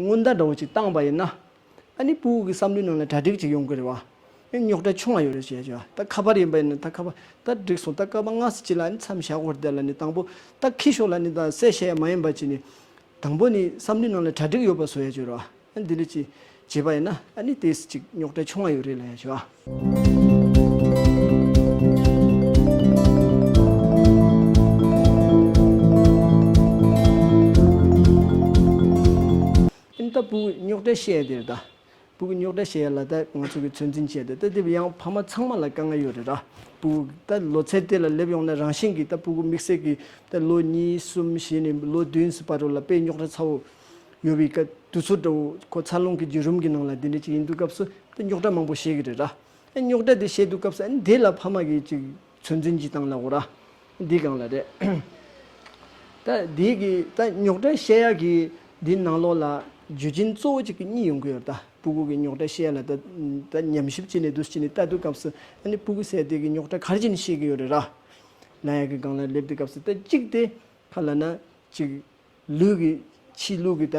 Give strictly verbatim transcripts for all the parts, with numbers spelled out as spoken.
སྔོན་བརྡ་འདྲ་བོ་ཅིག་བཏང་པ་ཡིན་ན། ཨ་ནི་སྤུ་གུ་གི་བསམ་བློའི་ནང་ལ་གྲ་སྒྲིག་ཅིག་ཡོང་གི་རེད་བ། ཨ་ནི་རྙོག་དྲ་ཆུང་བ་ཡོད་རེད་ཅེས་བྱ་བ། ད་ཁ་པར་ཡིན་པ་ཡིན་ན་ད་ཁ་པར་ད་འགྲིག་སོང་། ད་སྐར་མ་ལྔ་ཙམ་ཅིག་ལ་ཨ་ནི་མཚམས་བཞག་དགོས་རེད་ལབ་ནི་དང་པོ། ད་ཁྱི་ཤོག་ལ་ནི་ད་གསལ་བཤད་ཡ་མ་ཡིན་པ་ཅིག་ནི། དང་པོ་ནི་བསམ་བློའི་ནང་ལ་གྲ་སྒྲིག་ཡོད་པ་བཟོ་ཡ་བྱོས་རོགས། ཨ་ནི་འདི་འདྲ་ཅིག་བྱས་པ་ཡིན་ན་ཨ་ནི་ཏོག་ཙམ་ཅིག་རྙོག་དྲ་ཆུང་བ་ཡོད་རེད་ལབ་ཡ་བྱོས་ཨ། ཨ་ནི་ད་བུ་རྙོག་དྲ་བཤད་ཡ་དེ་རེད་ད། སྤུ་གུ་རྙོག་དྲ་བཤད་ཡ་ལ་ད་ང་ཚོ་གི་ཚོད་འཛིན་བྱས་ཏེ་ད་དེ་ཡང་ཕ་མ་ཚང་མ་ལ་དཀའ་ངལ་ཡོད་རེད་ར། སྤུ་གུ་ད་ལོ་ཚད་དེ་ལ་སླེབས་ཡོང་ན་རང་བཞིན་གྱིས་ད་སྤུ་གུ་དམིགས་བསལ་གྱི་ད་ལོ་གཉིས་གསུམ་བཞི་ནས་ལོ་བདུན་ཙམ་བར་དུ་ལ་དཔེ་རྙོག་དྲ་ཚ་བོ་ཡོད་པའི་སྐབས་དུས་ཚོད་འདྲ་བོ་ཁོ་འཚར་ལོངས་ཀྱི་བརྒྱུད་རིམ་གྱི་ནང་ལ་འདི་འདྲ་ཅིག་ཡིན་དུས་སྐབས་སུ་ད་རྙོག་དྲ་མང་པོ་བཤད་ཀྱི་རེད་ར། ཨ་རྙོག་དྲ་དེ་བཤད་དུས་སྐབས་སུ་ཨ་ནི་དེ་ལ་ཕ་མ་གིས་ཅིག་ཚོད་འཛིན་ཅིག་བཏང་ལ་འོ་ར། འདི་སྒང་ལ་རེད། ད་འདི་གི་ད་རྙོག་དྲ་བཤད་ཡག་གི་འདི་ནང་ལོགས་ལ་རྒྱུ་རྐྱེན་གཙོ་བོ་གཅིག་གི་གཉིས་ཡོང་གི་ཡོད་རེད་ད། སྤུ་གུ་གི་རྙོག་དྲ་བཤད་ཡ་ལ་ད་ད་ཉམས་ཞིབ་བྱས་ནས་འདུག་སེ་བྱས་ནས་ལྟ་དུས་སྐབས་སུ་ཨ་ནི་སྤུ་གུ་ཟེར་དེ་གི་རྙོག་དྲ་ག་རེ་བྱས་ནས་བཤད་ཀྱི་ཡོད་རེད་ར། ལབ་ཡག་གི་སྒང་ལ་སླེབས་དུས་སྐབས་སུ་ད་གཅིག་དེ་ག་ལབ་ན་གཅིག་ལུས་ཀྱི་ཕྱི་ལུས་ཀྱི་ད་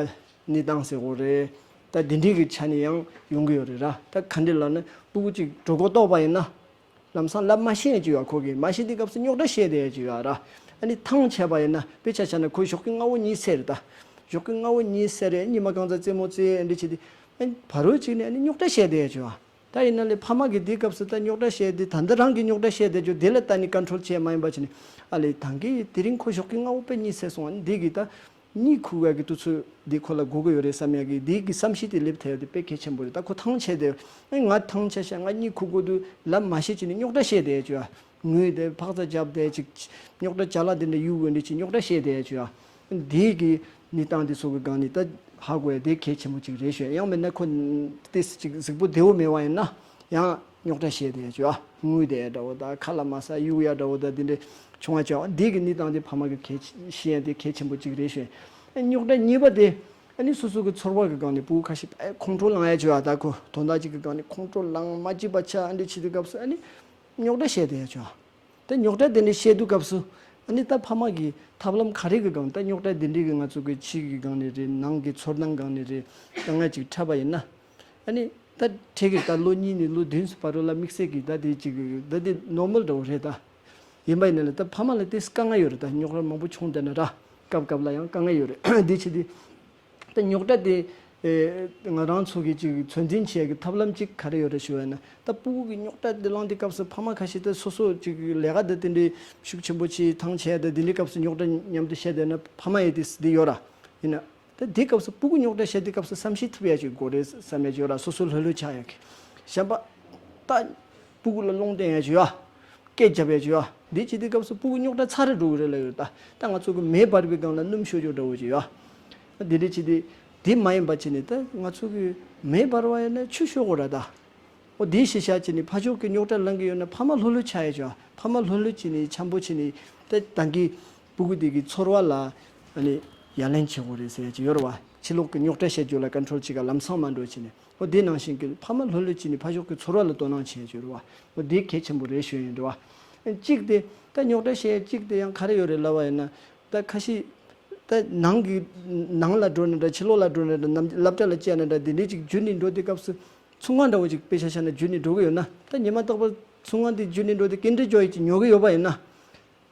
གནས་སྟངས་ཟེར་དགོས་རེད། ད་འདི་འདྲའི་གི་ཆ་ནས་ཡང་ཡོང་གི་ཡོད་རེད་ར། ད་ག་འདྲ་ལབ་ན་སྤུ་གུ་གཅིག་གྲོད་ཁོག་ལྟོགས་པ་ཡིན་ན། ལམ་སང་ལབ་མ་ཤེས་ཡ་ཅིག་ཡོད་ཁོ་གིས། མ་ཤེས་དུས་སྐབས་སུ་རྙོག་དྲ་བཤད་བསྡད་ཡ་ཅིག་ཡོད་ར། ཨ་ནི་ཐང་ཆད་པ་ཡིན་ན་དཔེ་ཆ་བཞག་ན་ཁོ་ཞོགས་ཀས་སྔ་བོ་གཉིད་སད་རེད་ད། ཞོགས་ཀས་སྔ་བོ་གཉིད་སད་རེད། ཉི་མ་གང་ཙམ་རྩེད་མོ་རྩེ་ཨ་འདྲ་བྱེད་དུས་ཨ་ནི་བར་དུ་གཅིག་ནས་ཨ་ནི་རྙོག་དྲ་བཤད་བསྡད་ཡ་ཅིག་ཡོད། ད་ཡིན་ན་ལས་ཕ་མ་གིས་དེའི་སྐབས་སུ་ད་རྙོག་དྲ་བཤད་དེ་ད་ལྟ་རང་གིས་རྙོག་དྲ་བཤད་བསྡད་རྒྱུ་དེ་ལ་ལྟ་ནི་ཀོན་ཊོལ་བྱས་མ་ཡིན་པ་བྱས་ནས་ཨ་ལས་ད་གིན་དེ་རིང་ཁོ་ཞོགས་ཀས་སྔ་བོ་དཔེ་གཉིད་སད་སོང་། ཨ་ནི་འདི་གིས་ད། གཉིད་ཁུག་ཡག་གི་དུས་ཚོད་འདི་ཁོ་ལ་དགོས་ཀྱི་ཡོད་རེད་བསམ་ཡག་གི་འདི་གི་བསམ་གཞིག་དེ་སླེབས་ཐུབ་ཡག་དེ་དཔེ་གལ་ཆེན་པོ་རེད། ད་ཁོ་ཐང་ཆད་དེ་ཨེ་ང་ཐང་ཆད་ཤག་ང་གཉིད་ཁུག་དགོས་འདུག་ལབ་མ་ཤེས་ཅི་ནས་རྙོག་དྲ་བཤད་བསྡད་ཡ་ཅིག་ཡོད། ངུས་ཏེ་ཕག་ཚ་རྒྱབ་བསྡད་ཅིག་རྙོག་དྲ་ཅ་ལག་དེ་འདྲ་གཡུག་དགོས་འདི་ཅིག་རྙོག་དྲ་བཤད་བསྡད་ཡ་ཅིག་ཡོད། འདི་གི་གནས་སྟངས་དེ་ཚོ་གི་སྒང་ནས་ད་ཧ་གོ་ཡ་དེ་གལ་ཆེན་པོ་ཅིག་རེད་ཤོད། ཡང་མིན་ན་ཁོ་ཏོག་ཙམ་ཅིག་གཟུགས་པོ་བདེ་བོ་མེད་པ་ཡིན་ན་ཡང་རྙོག་དྲ་བཤད་བསྡད་ཡ་ཅིག་ཡོད། ངུས་བསྡད་ཡ་འདྲ་བོ་དང་ཁ་ལ་མ་ཟ་གཡུག་ཡ་འདྲ་བོ་དང་དེ་འདྲ་བྱུང་བ་ཅིག་ཡོད། འདི་གི་གནས་སྟངས་དེ་ཕ་མ་གི་གལ་ཤེས་ཡ་དེ་གལ་ཆེན་པོ་ཅིག་རེད་ཤོད། རྙོག་དྲ་གཉིས་པ་དེ་ཨ་ནི་སོ་སོ་གི་ཚོར་བ་གི་སྒང་ནས་སྤུ་གུ་ཁ་ཤས་ཨེ་ཁོང་ཁྲོ་ལངས་ཡ་ཅིག་ཡོད། ད་ཁོ་དོན་དག་ཅིག་གི་སྒང་ནས་ཁོང་ཁྲོ་ལངས་མ་བྱེད་པ་ཆ་ཨ་འདྲ་བྱེད་དུས་སྐབས་སུ་ཨ་ནི་རྙོག་དྲ་བཤད་བསྡད་ཡ་ཅིག་ཡོད། ད་རྙོག་དྲ་དེ་འདྲ་བཤད་དུས་སྐབས་སུ་ཨ་ནི་ད་ཕ་མ་གིས་ཐབས་ལམ་ག་རེ་གི་སྒང་ད་རྙོག་དྲ་དེ་འདྲ་གི་ང་ཚོ་གི་ཕྱི་གི་སྒང་ནས་རེད། ནང་གི་ཚོར་སྣང་སྒང་ནས་རེད། དཀའ་ངལ་ཅིག་འཕྲད་པ་ཡིན་ན། ཨ་ནི་ད་ཁྱེད་ཀྱིས་ད་ལོ་གཉིས་ནས་ལོ་བདུན་ཙམ་བར་དུ་ལ་དམིགས་བསལ་གྱི་ད་དེ་ཅིག་ད་དེ་ནོར་མལ་འདྲ་བོ་རེད་ད། ཡིན་པ་ཡིན་ན་ལ་ད་ཕ་མ་ལ་དེ་དཀའ་ངལ་ཡོད་རེད་ད། རྙོག་དྲ་མང་པོ་བྱུང་བསྡད་ན་ར་སྐབས་སྐབས་ལ་ཡང་དཀའ་ངལ་ཡོད་རེད། དེ་ཆེད་དུ་ད་རྙོག་དྲ་དེ་ཨེ་ང་རང་ཚོ་གི་ཅིག་ཚོད་འཛིན་བྱེད་ཡ་གི་ཐབས་ལམ་ཅིག་ག་རེ་ཡོད་རེད་ཞུ་བ་ཡིན་ན། ད་སྤུ་གུ་གི་རྙོག་དྲ་དེ་ལངས་དུས་སྐབས་སུ་ཕ་མ་ཁ་ཤས་ད་སོ་སོ་ཅིག་ལས་ཀ་ད་དེ་འདྲའི་ཤུགས་ཆེན་པོ་ཅིག་ཐང་ཆད་ད་དེ་འདྲའི་སྐབས་སུ་རྙོག་དྲ་མཉམ་དུ་བཤད་བསྡད་ན་ཕ་མ་ཡི་དེ་དེ་ཡོད་ར། ཡིན་ན། ད་དེ་སྐབས་སུ་སྤུ་གུ་རྙོག་དྲ་བཤད་དུས་སྐབས་སུ་བསམ་ཤེས་ཐུབ་ཡ་ཅིག་དགོས་རེད་བསམ་ཡ་ཅིག་ཡོད་ར། སོ་སོ་ལྷོད་ལྷོད་ཆགས་ཡ་གི། གཞན་པ། ད། སྤུ་གུ་ལ་རླུང་བསྟན་ཡ་ཅིག་ཡོད། སྐད་རྒྱབ་ཡ་ཅིག་ཡོད། འདི་བྱེད་དུས་སྐབས་སུ་སྤུ་གུ་རྙོག་དྲ་ཚ་རུ་འགྲོ་གི་རེད་ལབ་ཡོད་ད། ད་ང་ཚོ་གི་མེ་འབར་བའི་སྒང་ལ་སྣུམ་ཤོར་རྒྱུ་འདྲ་བོ་ཅིག་ཡོད། འདི་འདྲ་བྱེད་དུས། འདི་མ་ཡིན་པ་བྱས་ནས་ད་ང་ཚོ་གི་མེ་འབར་བ་ཡིན་ན་ཆུ་ཤོར་དགོས་ར་ད། འོ་དེའི་ཤེས་བྱ་བྱས་ནས་ཕར་ཕྱོགས་ཀྱི་རྙོག་དྲ་ལངས་ཀྱི་ཡོད་ན་ཕ་མ་ལྷོད་ལྷོད་ཆགས་ཡ་ཅིག་ཡོད། ཕ་མ་ལྷོད་ལྷོད་བྱས་ནས་འཆམ་པོ་བྱས་ནས་ད་ད་གིན་སྤུ་གུ་དེ་གི་ཚོར་བ་ལ་ཨ་ནི་ཡ་ལན་བྱེད་དགོས་རེད་ཟེར་ཡ་ཅིག་ཡོད་རེད་བ། ཕྱི་ལོགས་ཀྱི་རྙོག་དྲ་བཤད་རྒྱུ་ལ་ཀོན་ཊོལ་བྱེད་ག་ལམ་སང་མ་འགྲོ་བྱས་ནས། འོ་དེ་ནང་བཞིན་གྱི་ཕ་མ་ལྷོད་ལྷོད་བྱས་ནས་ཕར་ཕྱོགས་ཀྱི་ཚོར་བ་ལ་དོ་སྣང་བྱེད་ཡ་ཅིག་ཡོད་རེད་བ། འོ་དེ་གལ་ཆེན་པོ་རེད་ཞུ་ཡ་ཡིན་རེད་བ། གཅིག་དེ་ད་རྙོག་དྲ་བཤད་ཡ་གཅིག་དེ་ཡང་ག་རེ་ཡོད་རེད་ལབ་པ་ཡིན་ན། ད་ཁ་ཤས་ད་ནང་གི་ནང་ལ་འགྲོ་ན་འདྲ་ཕྱི་ལོགས་ལ་འགྲོ་ན་འདྲ་ནམ་སློབ་གྲྭ་ལ་བཅར་ན་འདྲ་དེ་འདྲའི་ཅིག་བརྒྱུད་ནས་འགྲོ་དུས་སྐབས་སུ་ཚོང་ཁང་འདྲ་བོ་ཅིག་དཔེ་ཆ་བཞག་ན་བརྒྱུད་ནས་འགྲོ་གི་ཡོད་ན། ད་ཉི་མ་རྟག་པར་ཚོང་ཁང་དེ་བརྒྱུད་ནས་འགྲོ་དུས་ཀིན་ཌར་ཇོའི་ཅིག་ཉོ་གི་ཡོད་པ་ཡིན་ན།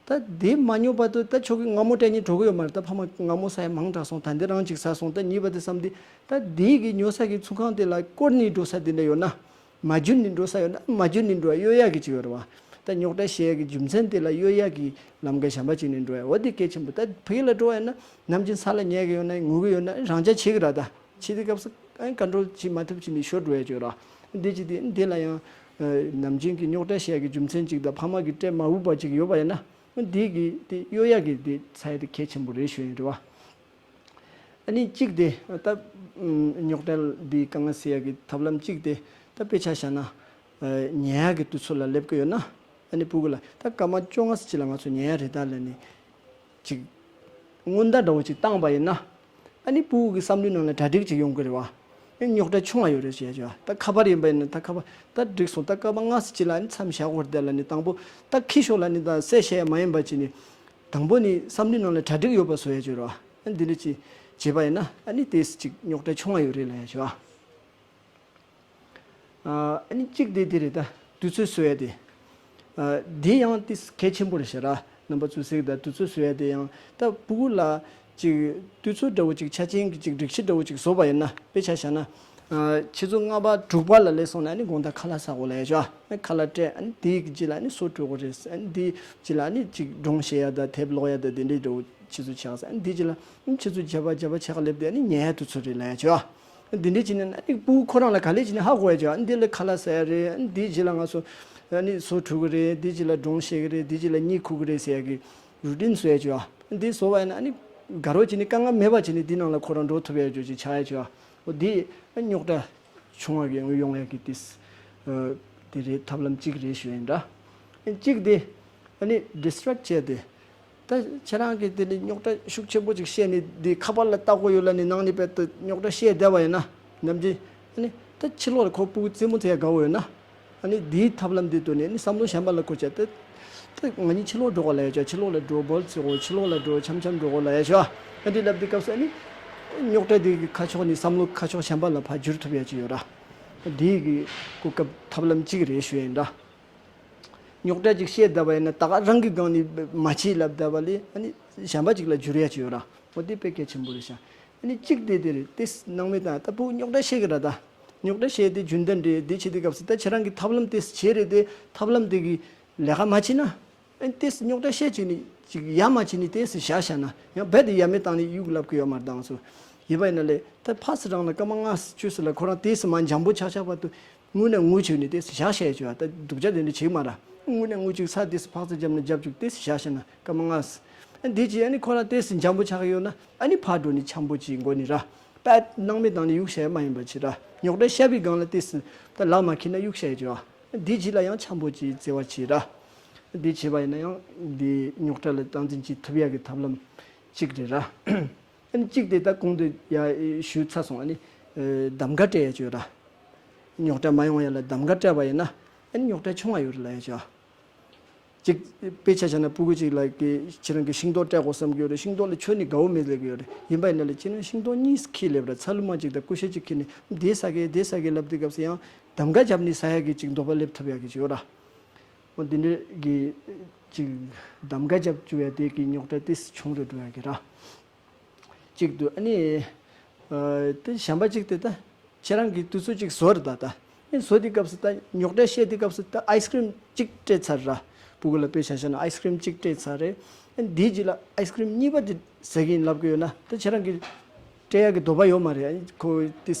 ད་དེ་མ་ཉོ་བར་དུ་ད་ཁྱོད་ཀྱིས་མངར་མོ་སྤྲད་ནས་འགྲོ་གི་ཡོད་མ་རེད། ད་ཕ་མ་མངར་མོ་ཟ་ཡ་མང་དྲགས་སོང་། ད་འདི་རང་ཅིག་ཟ་སོང་། ད་གཉིས་པ་དེ་བསམ་དུས་ད་དེ་གི་ཉོ་ས་གི་ཚོང་ཁང་དེ་ལ་བསྐོར་ནས་འགྲོ་ས་དེ་འདྲ་ཡོད་ན། མ་བརྒྱུད་ནས་འགྲོ་ས་ཡོད་ན་མ་བརྒྱུད་ནས་འགྲོ་ཡ་གཡོལ་ཡ་གི་ཅིག་ཡོད་རེད་བ། ད་རྙོག་དྲ་བཤད་ཡ་གི་རྒྱུ་མཚན་དེ་ལ་གཡོལ་ཡ་གི་ལམ་ཁ་གཞན་པ་ཅིག་ནས་འགྲོ་ཡ། འོ་དེ་གལ་ཆེན་པོ། ད་ཕ་གི་ལ་འགྲོ་བ་ཡིན་ན་ནམ་རྒྱུན་ས་ལ་ཉལ་གི་ཡོད་ན་ངུ་གི་ཡོད་ན་རང་འཇགས་བྱེད་གི་ར། ད་བྱེད་དུས་སྐབས་སུ་ཨ་ནི་ཀོན་ཊོལ་བྱེད་མ་ཐུབ་ཅིག་ནས་ཤོར་འགྲོ་ཡ་ཅིག་ཡོད་རེད་བ། འདི་ཅིག་དེ་འདི་ལ་ཡང་ནམ་རྒྱུན་གྱི་རྙོག་དྲ་བཤད་ཡ་གི་རྒྱུ་མཚན་ཅིག་དང་ཕ་མ་གིས་སྤྲད་མ་འུས་པ་ཅིག་ཡོད་པ་ཡིན་ན། འདི་གི་དེ་གཡོལ་ཡ་གི་དེ་ཚ་ཡ་དེ་གལ་ཆེན་པོ་རེད་ཞུ་ཡིན་རེད་བ། ཨ་ནི་གཅིག་དེ་ད་རྙོག་དྲ་འདི་དཀའ་ངལ་སེལ་ཡ་གི་ཐབས་ལམ་གཅིག་དེ་ད་དཔེ་ཆ་བཞག་ན་ཉལ་ཡ་གི་དུས་ཚོད་ལ་སླེབས་ཀྱི་ཡོད་ན། ཨ་ནི་སྤུ་གུ་ལ་ད་སྐར་མ་བཅོ་ལྔ་ཙམ་ཅིག་ལ་ང་ཚོ་ཉལ་ཡ་རེད་ད་ལབ་ནས་ཅིག་སྔོན་བརྡ་འདྲ་བོ་ཅིག་བཏང་བ་ཡིན་ན། ཨ་ནི་སྤུ་གུ་གི་བསམ་བློའི་ནང་ལ་གྲ་སྒྲིག་ཅིག་ཡོང་གི་རེད་བ། ཨ་ནི་རྙོག་དྲ་ཆུང་བ་ཡོད་རེད་ཅེས་བྱ་བ། ད་ཁ་པར་ཡིན་པ་ཡིན་ན་ད་ཁ་པར་ད་འགྲིག་སོང་། ད་སྐར་མ་ལྔ་ཙམ་ཅིག་ལ་ཨ་ནི་མཚམས་བཞག་དགོས་རེད་ལབ་ནས་དང་པོ་ད་ཁྱི་ཤོག་ལབ་ནས་ད་གསལ་བཤད་ཡ་མ་ཡིན་པ་ཅིག་ནས། དང་པོ་ནི་བསམ་བློའི་ནང་ལ་གྲ་སྒྲིག་ཡོད་པ་བཟོ་ཡ་བྱོས་རོགས། ཨ་འདི་འདྲ་ཅིག་ བྱས་པ་ཡིན་ན་ཨ་ནི་ཏོག་ཙམ་ཅིག་རྙོག་དྲ་ཆུང་བ་ཡོད་རེད་ལབ་ཡ་བྱས་པ། ཨ་ནི་གཅིག་དེ་དེ་རེད་ད། དུས་ཚོད་བཟོ་ཡ་དེ། ཨ་དེ་ཡང་ཏོག་ཙམ་གལ་ཆེན་པོ་རེད་ཤག་ར། རྣམ་པ་ཚོས་གཟིགས་དང་། དུས་ཚོད་བཟོ་ཡ་དེ་ཡང་ད་ཕྲུ་གུ་ལ་ཅིག་དུས་ཚོད་འདྲ་བོ་ཅིག་ཆ་རྐྱེན་གྱི་ཅིག་སྒྲིག་གཞི་འདྲ་བོ་ཅིག་བཟོ་བ་ཡིན་ན། དཔེ་ཆ་བཞག་ན། ཨ་ཆུ་ཚོད་ལྔ་པ་དྲུག་པ་ལ་སླེབས་སོང་ན་ཨ་ནི་དགོང་དག་ཁ་ལག་ཟ་དགོས་ལབ་ཡ་བྱས་པ། ཨ་ཁ་ལག་སྤྲད། ཨ་ནི་དེའི་རྗེས་ལ་ཨ་ནི་སོ་བཀྲུ་དགོས་རེད། ཨ་ནི་དེའི་རྗེས་ལ་ཨ་ནི་ཅིག་སྒྲུང་བཤད་ཡ་དང་དེབ་ཀློག་ཡ་དང་དེ་འདྲའི་འདྲ་བོ་ཆུ་ཚོད་ཆགས་ཟེར། ཨ་ནི་དེའི་རྗེས་ལ་ཨ་ནི་ཆུ་ཚོད་བརྒྱད་པ་བརྒྱད་པ་ཕྱེད་ཀ་སླེབས་དུས་ཨ་ནི་ཉལ་ཡ་དུས་ཚོད་རེད་ལབ་ཡ་བྱས་པ། འདི་འདྲས་བྱས་ནས་ཨ་ནི་ཕྲུ་གུ་ཁོ་རང་ལ་ག་ལེར་བྱས་ནས་ཧ་གོ་ཡ་བྱས་པ། ཨ་ནི་འདི་ལ་ཁ་ལག་ཟ་ཡ་རེད། ཨ་ནི་འདིའི་རྗེས་ལ་ང་ཚོ་ཨ་ནི་སོ་བཀྲུ་གི་རེད། འདིའི་རྗེས་ལ་སྒྲུང་བཤད་གི་རེད། འདིའི་རྗེས་ལ་གཉིད་ཁུག་གི་རེད་ཟེར་ཡ་གི་རུ་ཊིན་བཟོ་ཡ་བྱས་པ། འདི་བཟོ་བ་ཡིན་ན་ཨ་ནི་དགའ་རོགས་བྱས་ནས་དཀའ་ངལ་མེད་པ་བྱས་ནས་འདི་ནང་ལ་ཁོ་རང་འགྲོ་ཐུབ་ཡ་བྱས་ཅིག་ཆགས་ཡ་བྱས་པ། འོ་འདི་ཨ་ནི་རྙོག་དྲ་ཆུང་བ་གི་ཡོང་ཡ་གི་ཏོག་ཙམ་དེ་རེད། ཐབས་ལམ་གཅིག་རེད་ཞུ་ཡིན་འདྲ། ཨ་ནི་གཅིག་དེ་ཨ་ནི་ཌི་སི་ཊེག་བྱས་ཏེ། ད་ཁྱེད་རང་གིས་དེ་ནི་རྙོག་དྲ་ཤུགས་ཆེན་པོ་ཅིག་བཤད་ནས་དེ་ཁ་པར་ལ་ལྟ་དགོས་ཡོད་ལབ་ནས་ནང་ནས་དཔེ་ད་རྙོག་དྲ་བཤད་བསྡད་པ་ཡིན་ན། ནམ་རྒྱུན་ཨ་ནི་ད་ཕྱི་ལོགས་ལ་ཁོ་ཕྲུ་གུ་རྩེད་མོ་རྩེ་ཡ་དགའ་བོ་ཡོད་ན། ཨ་ནི་དེའི་ཐབས་ལམ་དེ་བཏོན་ནས་ཨ་ནི་བསམ་བློ་གཞན་པ་ལ་འཁོར་བྱས་ཏེ། ད་ང་གཉིས་ཕྱི་ལོགས་འགྲོ་དགོས་ལབ་ཡ་བྱས། ཕྱི་ལོགས་ལ་འགྲོ། བོལ་རྩེ་དགོས། ཕྱི་ལོགས་ལ་འགྲོ། འཆམ་འཆམ་འགྲོ་དགོས་ལབ་ཡ་བྱས། ཨ་འདི་ལབ་དུས་སྐབས་སུ་ཨ་ནི་རྙོག་དྲ་དེ་གི་ཁ་ཕྱོགས་ནས་བསམ་བློ་ཁ་ཕྱོགས་གཞན་པ་ལ་ཕར་བསྒྱུར་ཐུབ་ཡ་ཅིག་ཡོད་ར། དེ་གི་གོ་སྐབས་ཐབས་ལམ་གཅིག་རེད་ཞུ་ཡིན་ར། རྙོག་དྲ་ཅིག་བཤད་བསྡད་པ་ཡིན་ན་ད་ག་རང་གི་སྒང་ནས་མ་བྱེད་ལབ་བསྡད་པ་ལས་ཨ་ནི་གཞན་པ་ཅིག་ལ་བསྒྱུར་ཡ་ཅིག་ཡོད་ར། འོ་དེ་དཔེ་གལ་ཆེན་པོ་རེད་ཤག་ཨ་ནི་གཅིག་དེ་དེ་རེད། དེ་སྣང་མེད་བཏང་། ད་ཕྲུ་གུ་རྙོག་དྲ་བཤད་གི་ར། ད་རྙོག་དྲ་བཤད་དེ་རྒྱུན་ལྡན་རེད། དེ་བྱེད་དུས་སྐབས་སུ་ད་ཁྱེད་རང་གི་ཐབས་ལམ་དེ་བྱེད་རེད་དེ། ཐབས་ལམ་དེ་གི་ལས་ཀ་མ་བྱེད་ན། ཨ་ནི་དེ་རྙོག་དྲ་བཤད་བྱས་ནས་ཅིག་ཡ་མ་བྱས་ནས་དེ་བཞག་བཞག་ན་ཡང་རྦད་དེ་ཡ་མེད་བཏང་ནས་གཡུག་ལབ་གི་ཡོད་མ་རེད། ད་ང་ཚོ་ཡིན་པ་ཡིན་ན་ལས་ད་ཕར་ཚུར་རང་ལ་སྐར་མ་ལྔ་བཅུ་ཙམ་ལ་ཁོ་རང་དེ་ཙམ་མ་འཇམ་པོ་ཆགས་ཆགས་བར་དུ། དངུལ་ནས་དངུལ་བྱུགས་ནས་ཏོག་ཙམ་བཞག་བཞག་ཡ་བྱས་པ། ད་སྡུག་ཅག་དེ་འདྲ་བྱེད་ཀྱི་མ་རེད། དངུལ་ནས་དངུལ་བྱུགས་ཚར། ཏོག་ཙམ་ཕར་ཚུར་བརྒྱབ་ནས་བརྒྱབ་བཅུག་ཏོག་ཙམ་བཞག་བཞག་ན་སྐར་མ་ལྔ་ཙམ། ཨ་འདི་བྱས་ཨ་ནི་ཁོ་རང་ཏོག་ཙམ་འཇམ་པོ་ཆགས་ཀྱི་ཡོད་ན་ཨ་ནི་ཕར་འགྲོ་ནས་འཆམ་པོ་ཅིག་མགོ་ནས་ར། དཔེ་སྣང་མེད་བཏང་ནས་གཡུག་བཞག་ཡ་མ་ཡིན་པ་བྱེད་ར། རྙོག་དྲ་བཤད་པའི་སྒང་ལ་ཏོག་ཙམ་ད་ལག་མ་འཁྱེར་ན་གཡུག་བཞག་ཡ་བྱས་པ། འདི་བྱས་ལ་ཡང་འཆམ་པོ་ཅིག་བརྩེ་བ་བྱེད་ར། འདི་བྱས་པ་ཡིན་ན་ཡང་འདི་རྙོག་དྲ་ལ་སྟངས་འཛིན་བྱེད་ཐུབ་ཡ་གི་ཐབས་ལམ་གཅིག་རེད་ར། ཨ་ནི་གཅིག་དེ་ད་གོང་དུ་ཡ་ཞུས་ཚར་སོང་། ཨ་ནི་ཨ་གདམ་ག་སྤྲད་ཡ་བྱོས་ར། རྙོག་དྲ་མ་ཡོང་ཡ་ལ་གདམ་ག་སྤྲད་པ་ཡིན་ན་ཨ་ནི་རྙོག་དྲ་ཆུང་བ་ཡོད་རེད་ལབ་ཡ་བྱོས། གཅིག་དཔེ་ཆ་བཞག་ན་ཕྲུ་གུ་གཅིག་ལ་གི་ཁྱེད་རང་གི་ཤིང་ཏོག་སྤྲད་དགོས་བསམ་གྱི་ཡོད་རེད། ཤིང་ཏོག་ལ་ཁྱོན་ནས་དགའ་བོ་མེད་ལབ་ཀྱི་ཡོད་རེད། ཡིན་པ་ཡིན་ན་ལས་ཁྱེད་རང་ཤིང་ཏོག་གཉིས་ཁྱེར་སླེབས་ར། ཚ་ལུ་མ་གཅིག་དང་ཀུ་ཤུ་གཅིག་ཁྱེར་ནས་འདི་ཟ་གི་འདི་ཟ་གི་ལབ་དུས་སྐབས་སུ་ཡང་གདམ་ག་བརྒྱབ་ནས་ཟ་ཡ་གི་གཅིག་འདོད་པ་སླེབས་ཐུབ་ཡ་གི་ཅིག་ཡོད་ར། འོ་འདི་འདྲའི་གི་ཅིག་གདམ་ག་རྒྱབ་བཅུག་ཡ་དེ་གི་རྙོག་དྲ་ཏོག་ཙམ་ཆུང་རུ་འགྲོ་ཡ་གི་ར། གཅིག་འདུག་ཨ་ནི་ཨ་དེ་གཞན་པ་གཅིག་དེ་ད་ཁྱེད་རང་གི་དུས་ཚོད་ཅིག་བཟོ་རེད། ད་ད་ཨ་ནི་བཟོ་དུས་སྐབས་སུ་ད་རྙོག་དྲ་བཤད་དུས་སྐབས་སུ་ད་ཨའི་སི་ཀྲིམ་གཅིག་སྤྲད་ཚར་ར། ཕྲུ་གུ་ལ་དཔེ་ཆ་བཞག་ན་ཨའི་སི་ཀྲིམ་གཅིག་སྤྲད་ཚར་རེད། ཨ་ནི་དེའི་རྗེས་ལ་ཨའི་སི་ཀྲིམ་གཉིས་པ་དེ་ཟ་གི་ཡིན་ལབ་གི་ཡོད་ན་ད་ཁྱེད་རང་གི་སྤྲད་ཡ་གི་འདོད་པ་ཡོད་མ་རེད། ཨ་ནི་ཁོ་དེ་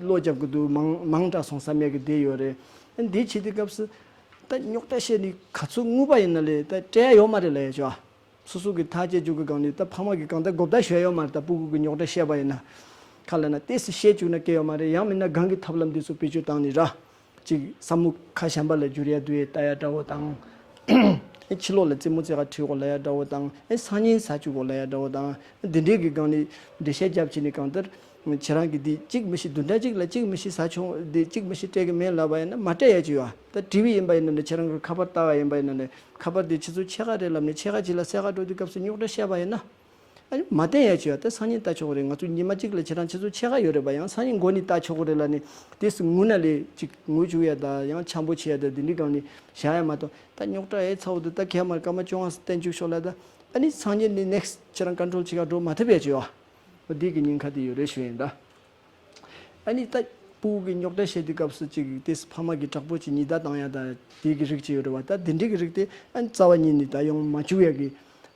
བློ་རྒྱབ་གི་འདུག་མང་མང་དྲགས་སོང་བསམ་ཡ་གི་དེ་ཡོད་རེད། ཨ་ནི་དེ་བྱེད་དུས་སྐབས་སུ་ད་རྙོག་དྲ་བཤད་ནི་ག་ཚོད་ངུས་པ་ཡིན་ན་ལས་ད་སྤྲད་ཡ་ཡོད་མ་རེད་ལབ་ཡ་བྱོས། སོ་སོ་གི་ཐག་བཅད་རྒྱུ་གི་སྒང་ནས་ད་ཕ་མ་གི་གང་ལྟར་གོ་བརྡ་ཞུ་ཡ་ཡོད་མ་རེད། ད་ཕྲུ་གུ་གི་རྙོག་དྲ་བཤད་པ་ཡིན་ན། ཁ་ལ་ན་ཏོག་ཙམ་བཤད་བཅུག་ན་སྐད་ཡོད་མ་རེད། ཡང་མིན་ན་སྒང་གི་ཐབས་ལམ་འདི་ཚོ་བེད་སྤྱོད་བཏང་ནས་ར། ཅིག་བསམ་བློ་ཁ་གཞན་པ་ལ་བསྒྱུར་ཡ་འདུག་ཡ་ལྟ་ཡ་འདྲ་བོ་དང་། ཨེ་ཕྱི་ལོགས་ལ་རྩེད་མོ་རྩེ་ག་ཁྲིད་དགོས་ལབ་ཡ་འདྲ་བོ་དང་། ཨེ་སང་ཉིན་ཟ་བཅུག་དགོས་ལབ་ཡ་འདྲ་བོ་དང་། འདི་འདྲའི་གི་སྒང་ནས་འགྲེལ་བཤད་རྒྱབ་བྱས་ནས་གང་ལྟར། ཁྱེད་རང་གིས་འདི་གཅིག་མི་ཤེས། བདུན་ཕྲག་གཅིག་ལ་གཅིག་མི་ཤེས་ཟ་བྱུང་། འདི་གཅིག་མི་ཤེས་སྤྲད་གི་མེད་ལབ་པ་ཡིན་ན་མ་སྤྲད་ཡ་ཅིག་ཡོད། ད་དྲི་བ་ཡིན་པ་ཡིན་ན་ནི་ཁྱེད་རང་གི་ཁ་པར་ལྟ་བ་ཡིན་པ་ཡིན་ན་ནི་ཁ་པར་དེ་ཆུ་ཚོད་ཕྱེད་ཀ་རེད་ལབ་ནས་ཕྱེད་ཀ་གཅིག་ལ་སེལ་ག་འགྲོ་དུས་སྐབས་སུ་རྙོག་དྲ་བཤད་པ་ཡིན་ན། ཨ་ནི་མ་བསྟན་ཡ་ཅིག་ཡོད། ད་སང་ཉིན་ལྟ་ཆོག་གི་རེད། ང་ཚོ་ཉི་མ་གཅིག་ལ་ཁྱེད་རང་ཆུ་ཚོད་ཕྱེད་ཀ་ཡོད་རེད་པ། ཡང་སང་ཉིན་མགོ་ནས་ལྟ་ཆོག་གི་རེད་ལབ་ནས་དེ་སུ་ངུ་ན་ལས་ཅིག་ངུ་བཅུག་ཡ་ད་ཡང་འཆམ་པོ་བྱེད་ཡ་ད་འདི་འདྲའི་སྒང་ནས་བཞག་ཡ་མ་གཏོགས། ད་རྙོག་དྲ་ཨེ་ཚ་བོ་འདུག་ད་གས་མར་སྐར་མ་བཅོ་ལྔ་བསྟན་བཅུག་ཤོག་ལབ། ད་ཨ་ནི་སང་ཉིན་ནི་ནེག་སི་ཁྱེད་རང་ཀོན་ཊོལ་བྱེད་ག་འགྲོ་མ་ཐུབ་ཡ་ཅིག་ཡོད། འོ་འདི་གི་ཉེན་ཁ་དེ་ཡོད་རེད་ཞུ་ཡིན་ད། ཨ་ནི་ད་ཕྲུ་གུ་གི་རྙོག་དྲ་བཤད་དུས་སྐབས་སུ་ཅིག་དེ་ཕ་མ་གིས་དྲག་པོ་ཅིག་ཉེས་བརྡ་བཏང་ཡ་ད་དེ་གི་རིགས་ཅིག་ཡོད་རེད་བ། ད་དེ་འདྲའི་གི་རིགས་དེ་ཨ་ནི་རྩ་བ་ཉིད་ནས་ད་ཡོང་མ་བཅུག་ཡ་གི་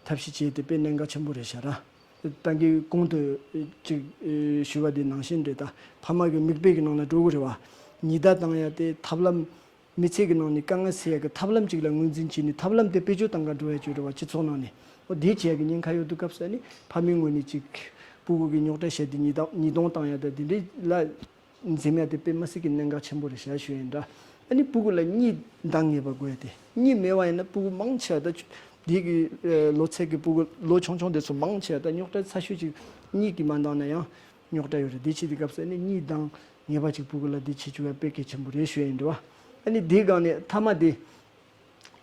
ཐབས་ཤེས་བྱས་ཏེ་དཔེ་གནད་འགག་ཆེན་པོ་རེད་ཤག་ར། ད་གིན་གོང་དུ་ཅིག་ཞུས་པ་དེ་ནང་བཞིན་རེད། ད་ཕ་མ་གི་མིག་དཔེ་གི་ནང་ལ་འགྲོ་གི་རེད་བ། ཉེས་བརྡ་བཏང་ཡ་དེ་ཐབས་ལམ། མི་ཚེ་གི་ནང་ནས་དཀའ་ངལ་སེལ་ཡ་གི་ཐབས་ལམ་ཅིག་ལ་ངོས་འཛིན་བྱས་ནས་ཐབས་ལམ་དེ་བེད་སྤྱོད་གཏང་ག་འགྲོ་ཡ་ཅིག་རེད་བ། སྤྱི་ཚོགས་ནང་ནས་འོ་དེ་བྱེད་ཡ་གི་ཉེན་ཁ་ཡོད་དུས་སྐབས་སུ་ཨ་ནི་ཕ་མའི་ངོས་ནས་ཅིག་ཕྲུ་གུ་གི་རྙོག་དྲ་བཤད་དེ་ཉེས་བརྡ་ཉེས་རྡུང་བཏང་ཡ་ད་དེ་འདྲའི་ལ་འཛེམ་ཡ་དེ་དཔེ་མི་སྲིད་ཀྱི་གནད་འགག་ཆེན་པོ་རེད་ཤག་ཞུ་ཡིན་འདྲ། ཨ་ནི་ཕྲུ་གུ་ལ་གཉིད་འདང་ངེས་པ་དགོས་ཡ་དེ། གཉིད་མེད་པ་ཡིན་ན་ཕྲུ་གུ་མང་ཆེ་བ་ད་དེ་གི་ལོ་ཚད་ཀྱི་ཕྲུ་གུ་ལོ་ཆུང་ཆུང་དེ་ཚོ་མང་ཆེ་བ་ད་རྙོག་དྲ་ཚ་ཤོས་ཅིག་གཉིད་ཀྱིས་མ་འདང་ན་ཡང་། རྙོག་དྲ་ཡོད་རེད། འདི་བྱེད་དུས་སྐབས་སུ་ཨ་ནི་གཉིད་འདང་ངེས་པ་ཅིག་ཕྲུ་གུ་ལ་འདི་བྱེད་བཅུག་ཡ་དཔེ་གལ་ཆེན་པོ་རེད་ཞུ་ཡ་ཡིན་འདྲ་བ། ཨ་ནི་འདིའི་སྒང་ནས་མཐའ་མ་དེ་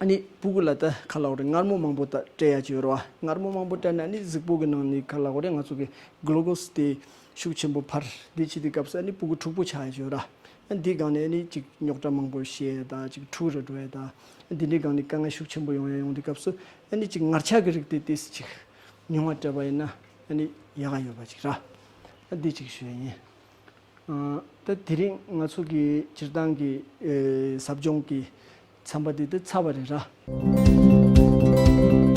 ཨ་ནི་སྤུ་གུ་ལ་ད་ག་ལབ་དགོས་རེད། མངར་མོ་མང་པོ་ད་སྤྲད་ཡ་ཅིག་ཡོད་རེད་བ། མངར་མོ་མང་པོ་སྤྲད་ན་ཨ་ནི་གཟུགས་པོ་གི་ནང་ནས་ག་ལབ་དགོས་རེད། ང་ཚོ་གི་གླུ་ཀོ་སི་དེ་ཤུགས་ཆེན་པོ་འཕར། འདི་བྱེད་དུས་སྐབས་སུ་ཨ་ནི་སྤུ་གུ་འཁྲུག་པོ་ཆགས་ཡ་ཅིག་ཡོད་རེད། ཨ་འདིའི་སྒང་ནས་ཨ་ནི་ཅིག་རྙོག་དྲ་མང་པོ་བཤད་ཡ་དང་ཅིག་འཁྲུག་རུ་འགྲོ་ཡ་དང་། ཨ་འདི་འདྲའི་སྒང་ནས་དཀའ་ངལ་ཤུགས་ཆེན་པོ་ཡོང་ཡ་ཡོང་དུས་སྐབས་སུ་ཨ་ནི་ཅིག་མངར་ཆ་གི་རིགས་དེ་ཏོག་ཙམ་ཅིག་ཉུང་བ་སྤྲད་པ་ཡིན་ན་ཨ་ནི་ཡག་ག་ཡོད་པ་ཅིག་རེད། ཨ་འདི་ཅིག་ཞུ་ཡ་ཡིན། ཨ་ད་དེ་རིང་ང་ཚོ་གི་སྤྱིར་བཏང་གི་ཨེ་ཟབ་སྦྱོང་གི་ཚན་པ་འདི་ད་ཚར་བ་རེད་ར།